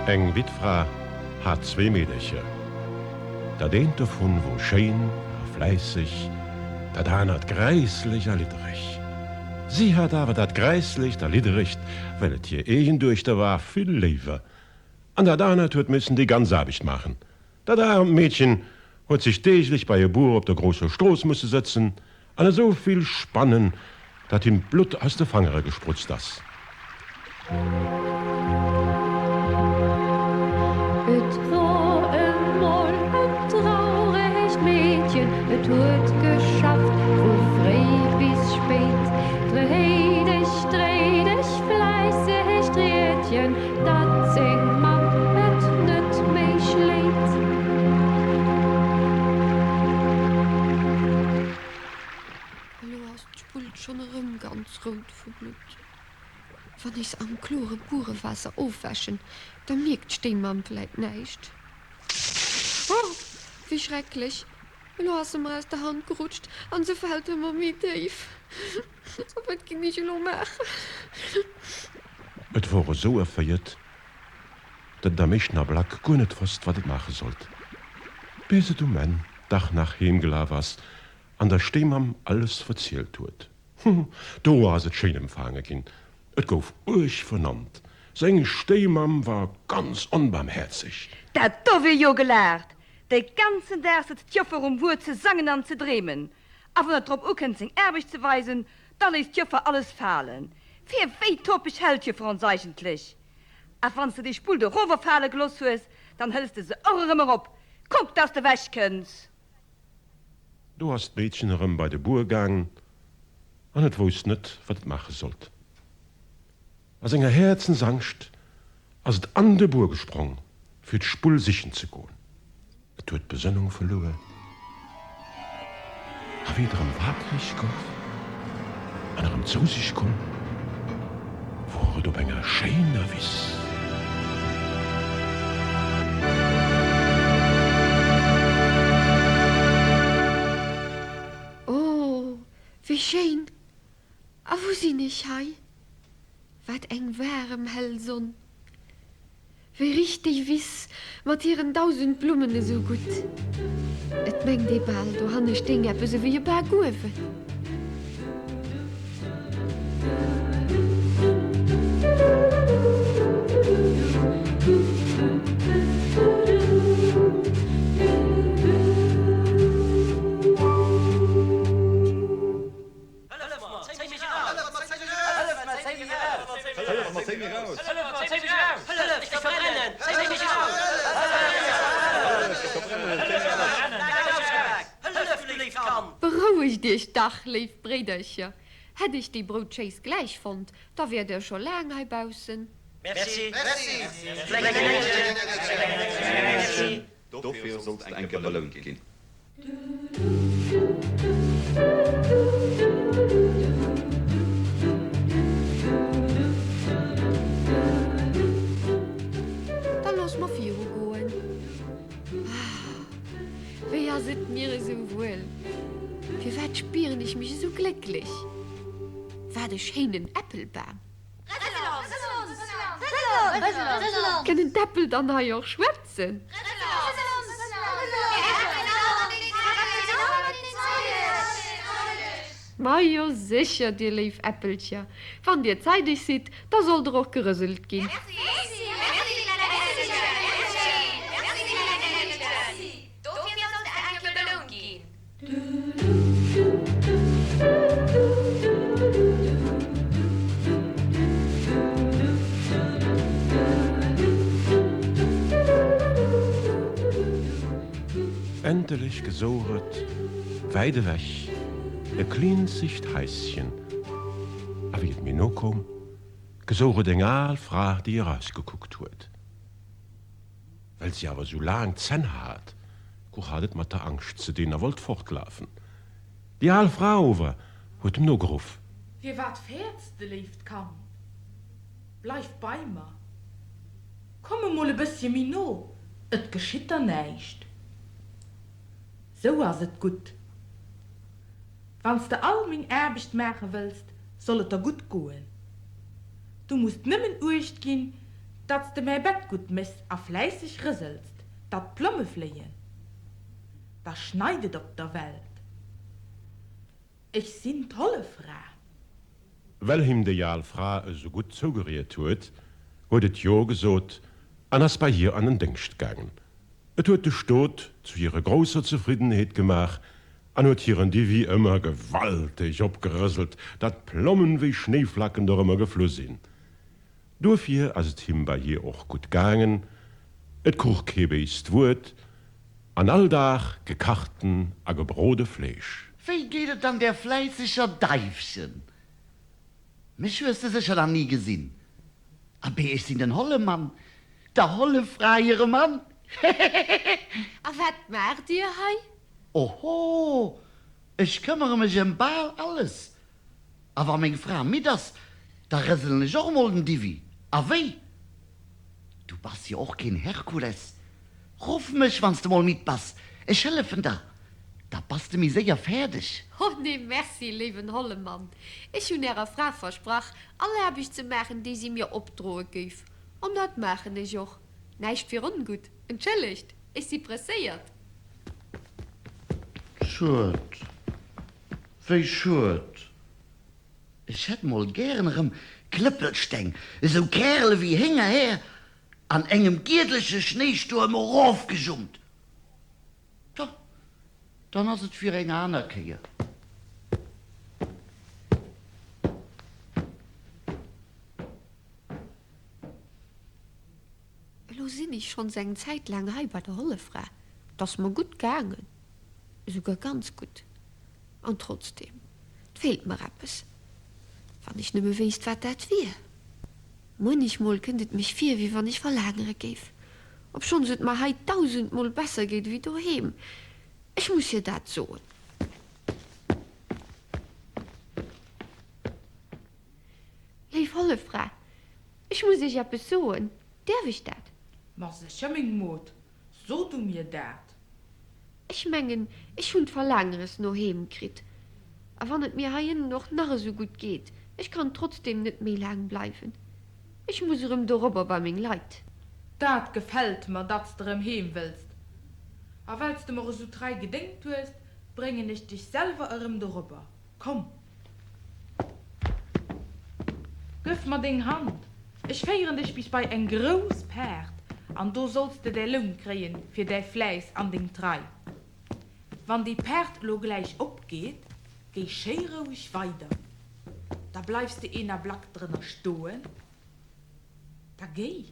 Eng Wittfra hat zwéi Meedercher. Dat eent dovun wor schéin a fläisseg, dat anert gräisslech a liddereg. Si hat awer dat Gräisslecht a Lidderegt, well et hir eegen Duechter war, vill léiwer. An dat anert huet missen déi ganz Aarbecht maachen. Dat aarmt Meedchen huet sech deeglech bei e Buer op der grousser Strooss musse sëtzen an esou vill spannen, dat him d'Blutt aus de Fangere gesprutzt ass. Et wor emol en trauregt Meedchen, et huet geschafft vu fréi bis spéit. Dréi dech, dréi dech fläisseg d'Riedchen, Datt seng Mamm et net méi schléit. Elo ass d'Spull schonn erëm ganz rout vu Blutt. Wann ech se am klore Burewaasser ofwäschen, da mierkt d'Stéimamm vläit näischt. Oh, wéi schrecklech! Elo ass se mer aus der Hand gerutscht an se fält ëmmer méi déif. Wat ginn ech elo maachen? Et wor esou erféiert, datt et am éischten Ablack guer net wosst, wat et maache sollt, bis et um Enn dach nach heem gelaf ass an der Stéimamm alles verzielt huet. Do ass et schéin empfaange ginn, et gouf uerg vernannt, seng Stéimamm war ganz onbarmhäerzeg. Dat do wier jo gelaacht! De ganzen Dag sëtzt d'Joffer um Wuer ze sangen an ze dreemen, a wann et drop ukënnt seng Aarbecht ze weisen, da léisst d'Joffer alles falen. Fir wéi topeg hält d'Joffer ons eigentlech? A wann s de déi Spull do rower fale geloss hues, dann hëls de se och erëm erop. Kuck, dass de ewech kënns! Do ass d'Meedchen erëm bei de Buer gaangen an et wousst net, wat et maache sollt. A senger Häerzensangscht ass et an de Buer gesprong, fir d'Spull sichen ze goen. Et huet d'Besënnung verluer, a wéi et erëm wakereg gouf an erëm zou sech koum, wor et op enger schéiner Wiss. O, wéi schéin! A wou sinn ech hei? Wat eng waarem hell Sonn! Wéi richt déi Wiss mat hiren dausend Blummen esou gutt? Et mengt ee bal, dohanne stéing eppes ewéi e Bakuewen. Berouegt iech dach, léif Bréidercher! Hätt ech déi Broutschéiss gläich fonnt, da wäert der scho laang heibaussen. Dofir solls de enke belount ginn. Da looss mer viru goen. Ah, wéi ass et mir esou wuel! Firwat spieren ech mech esou glécklech? Wat e schéinen Äppelbam! Kënnen d'Äppel dann hei och schwätzen? Majo sécher, dir léif Äppelcher, wann dir zeideg sidd, da sollt der och gerëselt ginn. Endlech gesouch et, wäit ewech, e klinzegt Haisschen, a wéi et méi no koum, gesouch et eng al Fra, déi erausgekuckt huet. Well si awer sou laang Zänn hat, kruch hat et mat der Angscht ze dinn a wollt fortlafen. Déi al Fra ower huet em nogeruff. Firwat fäerts de, léift Kand? Bleif bei mer. Komm emol e bëssche méi no, et geschitt der näischt. Sou ass et gutt. Wann s de all meng Aarbecht maache wëlls, soll et der gutt goen. Du muss nëmmen uecht ginn,. Datt s de mäi Bett gutt méchs a fläisseg rësels, datt d'Plomme fléien. Da schneit et op der Welt. Ech sinn d'Hollefra. Well him déi al Fra esou gutt zougeriet huet, huet et Jo gesot an ass bei hir an den Déngscht gaangen. Et huet de Stot zu hire grousser Zefriddenheet gemaach an huet hiren Diwi ëmmer gewalteg opgerëselt, datt d'Plommen wéi Schnéiflacken dorëmmer geflu sinn. Duerfir ass et him bei hir och gutt gaangen, et kruch kee béist Wuert an all Dag gekachten a gebrode Fleesch. Wéi geet et dann där fläisseger Deifchen? Mech hues de sécher nach ni gesinn. Abee, ech sinn den Hollemann, der Hollefra hire Mann, hehehehe. A wat maacht dir hei? Oho, ech këmmere mech ëm bal alles. A wa meng Fra midd ass, da rëselen ech och emol den Diwi. A wéi? Du bass jo och keen Herkules. Ruff mech, wann s de mol midd bass, ech hëllefen der, da bass de méi séier fäerdeg. Oh nee, merci, léiwen Hollemann. Ech hunn ärer Fra versprach, all Aarbecht ze maachen, déi si mir opdroe géif. An dat maachen ech och. Näischt fir ongutt. Entschëllegt, ech si presséiert. Schued. Wéi schued! Ech hätt mol gären erëm Klëppelsteng, esou Kärele wéi Héngerhär, an engem giedleche Schnéistuerm erofgejummt. Tjo, dann ass et fir eng aner Kéier. Elo sinn ech schonns eng Zäit laang hei bei der Hollefra. 't ass mer gutt gaangen, esouguer ganz gutt. An trotzdem, 't feelt mer eppes. Wann ech nëmme wéisst, wat dat wier. Muenechmol kënnt et mech vir, wéi wann ech verlaangere géif, obschonns et mer hei dausendmol besser geet ewéi doheem. Ech muss hir dat soen. Léif Hollefra, ech muss Iech eppes soen. Däerf ech dat? Ma sécher, meng Mod, so du mir dat. Ech mengen, ech hunn d'Verlaangeres no heem kritt. A wann et mir heiënnen och nach esou gutt geet, ech kann trotzdem net méi laang bleiwen. Ech muss erëm dorobber bei meng Leit. Dat gefält mer, datt s de erëm heem wëllst. A well s de mer esou trei gedéngt hues, bréngen ech dech selwer erëm dorobber. Komm! Gëff mer deng Hand, ech féieren dech bis bei eng grouss Paart, an do solls de däi Loun kréien fir däi Fläiss an deng Trei. Wann déi Paart elo gläich opgeet, géi schéi roueg weider, da bleifs de een Ablack drënner stoen, da géi.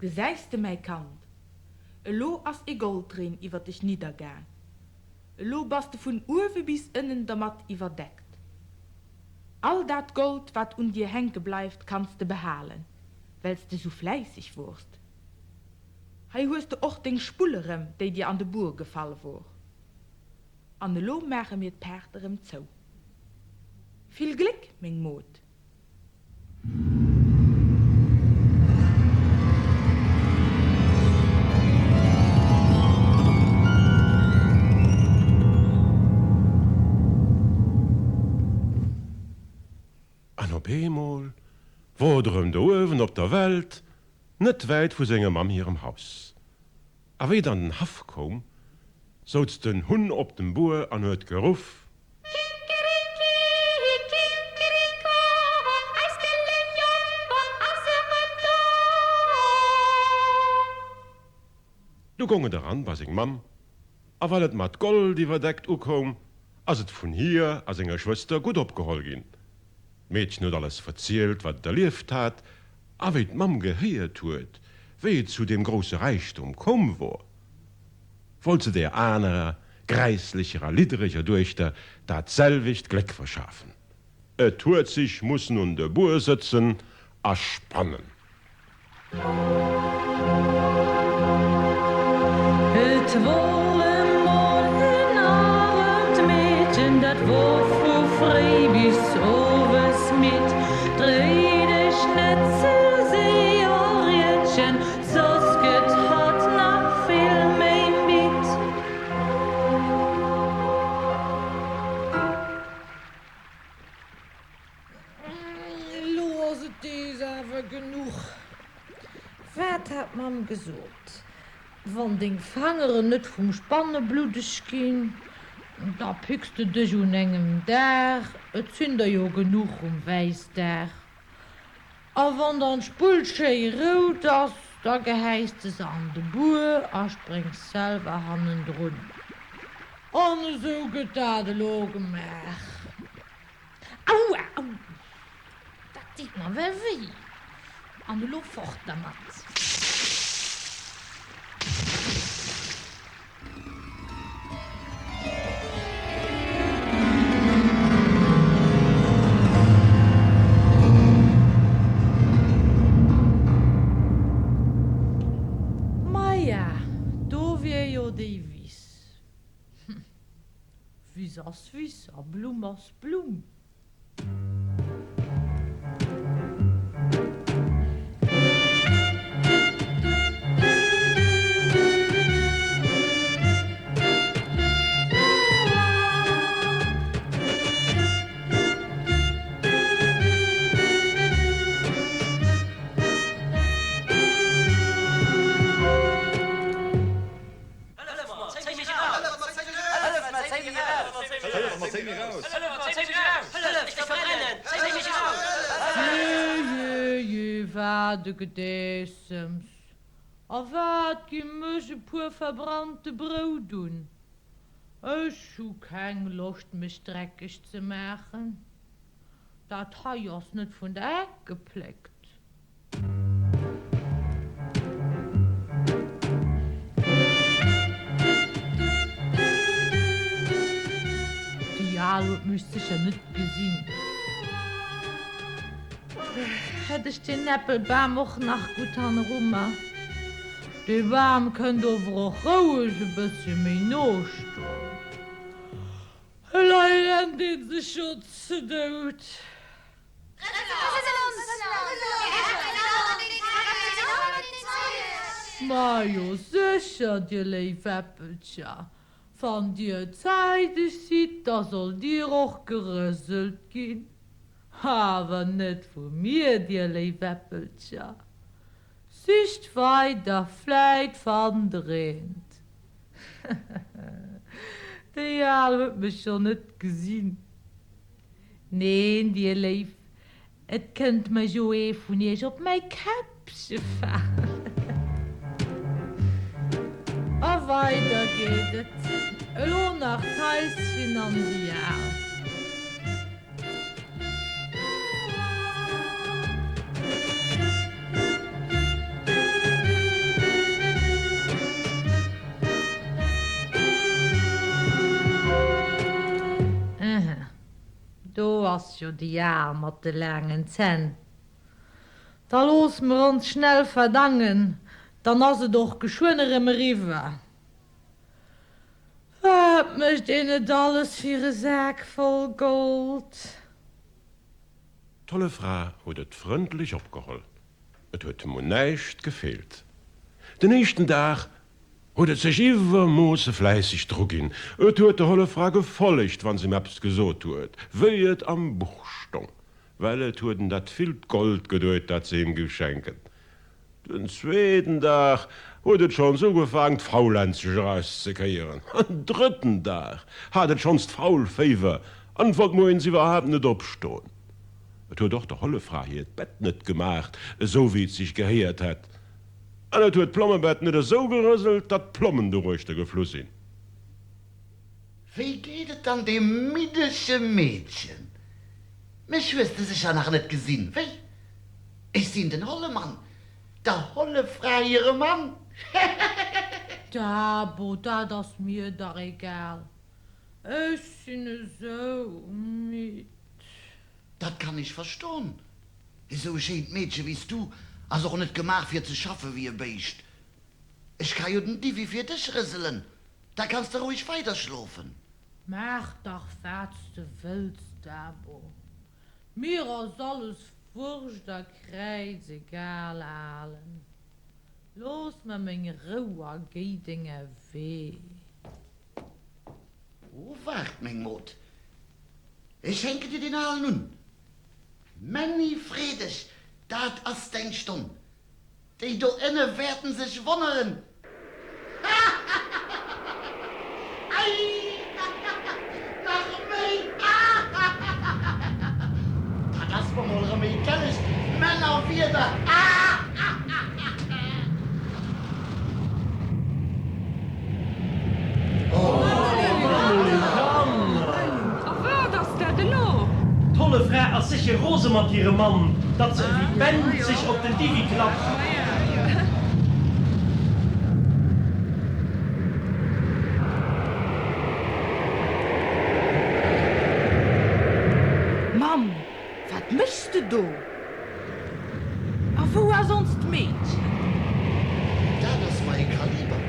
Gesäis de, mäi Kand, elo ass ee Goldreen iwwer dech niddergaang, elo bass de vun uewe bis ënnen dermat iwwerdeckt. All dat Gold, wat un dir hänke bleift, kanns de behalen, well s de sou fläisseg worst. Hei hues de och deng Spull erëm, déi dir an de Bur gefall wor. An elo maache mir d'Paart erëm zou. Vill Gléck, meng Mod! An op eemol wor et erëm do uewen op der Welt, net wäit vu senger Mamm hirem Haus. A wéi et an den Haff koum, souz den Hunn op dem Buer an huet geruff. Kikeriki, kikeriko, eis gëllen Joffer ass erëm do! Du gong et eran bei seng Mamm, a well et mat Gold iwwerdeckt ukoum, ass et vun hir a senger Schwëster gutt opgeholl ginn. D'Meedchen huet alles verzielt, wat et erlieft hat, a wéi d'Mamm gehéiert huet, wéi et zu deem grousse Räichtum komm wor, wollt se deer anerer, gräisslecher a liddereger Duechter dat selwecht Gléck verschafen. Et huet sech mussen un de Buer sëtzen a spannen. Et wor emol. Meedchen, dat wor vu fréi bis owes midd. Dréi dech net ze séier, Riedchen, soss gëtt hatt nach vill méi midd. Elo ass et dees awer genuch. Wat hat d'Mamm gesot? Wann deng Fangeren net vum Spanne bluddeg ginn, da picks de dech un engem Dag, et sinn der jo genuch um Wäissdag. A wann dann d'Spull schéi rout ass, da gehäis de se an de Buer a spréngs selwer hannendrun. An esou gëtt dat elo gemaach. Aua! Au! Dat deet mer well wéi! An elo fort dermat! Maja, do wier jo déi Wiss. Hm, Wiss ass Wiss a Blumm ass Blumm. Jee, jee, jee, wat e Gedeessems! A wat gi mech e puer verbrannte Brout un? Ech hu keng Loscht, mech dreckeg ze maachen. Dat hei ass net vun der Heck gepléckt. Déi Al huet mech sécher net gesinn. Hätt ech deen Äppelbam och nach gutt hannerummer. Dee Bam kënnt ower och roueg e bëssche méi no stoen. Elei rennt ee sech jo ze dout. Majo sécher, dir léif Äppelcher, wann dir zeideg sidd, da sollt dir och gerëselt ginn. Awer net vu mir, dir léif Äppelcher. Sicht weider, vläit fannt der eent. Déi Al huet mech scho net gesinn. Neen, dir Léif, et kënnt mer jo ee vun iech op mäi Käppche falen. A weider geet et. Elo nach d'Haischen an déi Al. Do ass jo déi Al mat de laangen Zänn. Da looss mer ons schnell verdangen, dann ass et och geschwënn erëm eriwwer. Wat mécht een net alles fir e Sak voll Gold? D'Tolle Fra huet et frëndlech opgeholl. Et huet em un näischt gefeelt. Den éischten Dag huet et sech iwwermoosse fläisseg druginn. Et huet der Holle Fra gefollegt, wann s'em eppes gesot huet, wéi et am Buch stong, well et huet en dat villt Gold geduet, dat se him giff schenken. Den zweeten Dag huet et schonns ugefaang d'Faulenzeg erauszekéieren. An drëtten Dag hat et schonns d'Faulféiwer an wollt moies iwwerhaapt net opstoen. Et huet och der Hollefra hiert Bett net gemaacht, esou wéi et sech gehéiert hätt, an et huet d'Plommebett net esou gerëselt, datt d'Plommen doruechter geflu sinn. Wéi geet et dann deem middege Meedchen? Mech hues de sécher nach net gesinn, wéi? Ech sinn den Hollemann, der Hollefra hire Mann. Hehehehe. Dabo, dat ass mir dach egal, ech sinn esou midd. Dat kann ech verston. Esou e schéint Meedche wéi s du ass och net gemaach fir ze schaffe wéi e Béischt. Ech ka jo den Diwwi fir dech rëselen, da kanns de roueg weiderschlofen. Maach dach wat s de wëlls, Dabo. Mir ass alles Wurscht a kräizegal, Alen. Looss mer meng Rou a géi denger Wee. O waart, meng Mod, ech hänken dir deen Alen un. Männi, free dech, dat ass deng Stonn. Déi do ënne wäerten sech wonneren. Hahahaha! Ei! Nach méi! Hahahaha! Dat ass mer mol erëm ee gellecht Männerwieder! Hahahaha! A wat ass dat elo? D'Holle Fra ass sécher rose mat hirem Mann, datt se ewéi benzeg op den Diwwi klappt. Mamm, wat méchs de do? A wou ass onst Meedchen? Dat ass mer e Kaliber!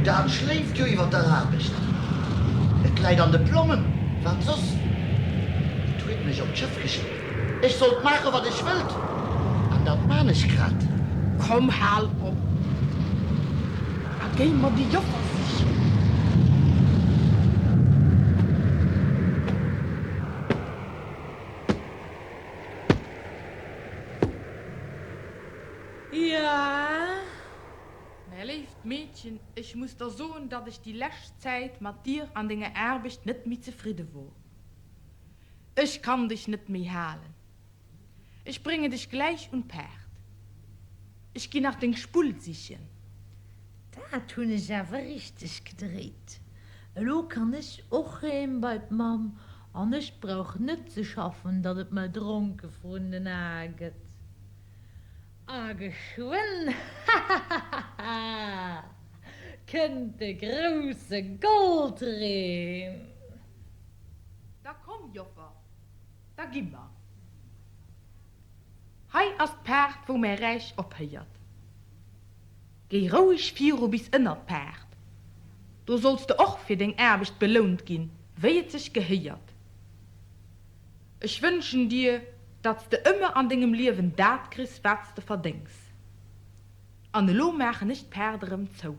Dat schléift jo iwwer der Aarbecht. Et läit an de Plommen, wat soss? Et huet mech op d'Schëff geschéckt, ech sollt maache wat ech wëllt, an dat maan ech grad. Komm, hal op a géi mer déi Joffer sichen. Ja? Mäi léift Meedchen, ech muss der soen, datt ech déi lescht Zäit mat dir an denger Aarbecht net méi zefridde wor. Ech kann dech net méi halen. Ech bréngen dech gläich un d'Paart. Ech ginn nach deng Spull sichen. Dat hunn ech awer richteg gedréit. Elo kann ech och heem bei d'Mamm an ech brauch net ze schaffen, datt et mer dronke vrun den Ae gëtt. A geschwënn, hahahaha, kënnt de grousse Goldreen! Da komm, Joffer, da gi mer. Hei ass d'Paart, wou mäi Räich ophéiert. Géi roueg viru bis ënnert d'Paart. Do solls de och fir deng Aarbecht belount ginn, wéi et sech gehéiert. Ech wënschen dir, datt s de ëmmer an dengem Liewen dat kriss, wat s de verdéngs. An elo maachen ech d'Paart erëm zou.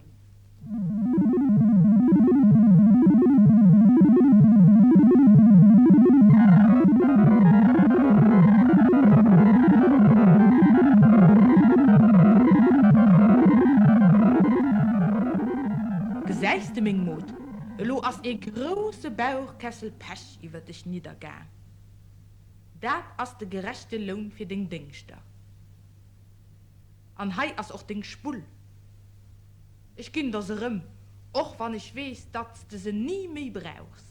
Gesäis de, meng Mod, elo ass ee grousse Bauchkessel Pech iwwer dech niddergaang. Dat ass de gerechte Loun fir deng Déngschter. An hei ass och deng Spull. Ech ginn der se erëm, och wann ech weess, datt s de se ni méi brauchs.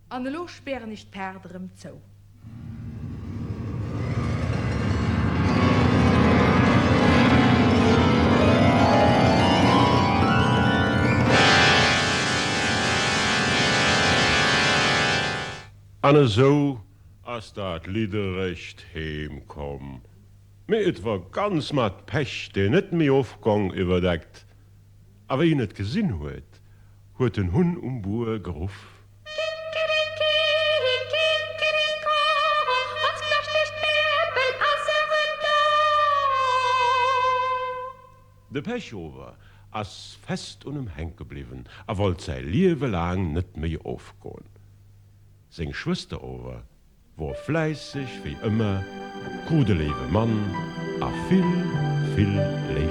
An elo spären ech d'Paart erëm zou. An esou ass dat Lidderecht heem komm, mee et wor ganz mat Pech, deen net méi ofgong, iwwerdeckt, a wéi en et gesinn huet, huet den Hunn um Buer geruff. Kikeriki, kikeriko, ons knaschtegt Bäerbel ass erëm do! De Pech ower ass fest un em hänke bliwwen a wollt säi Liewe laang net méi ofgoen. Seng Schwëster ower wor fläisseg wéi ëmmer, krut e léiwe Mann a vill, vill Léift.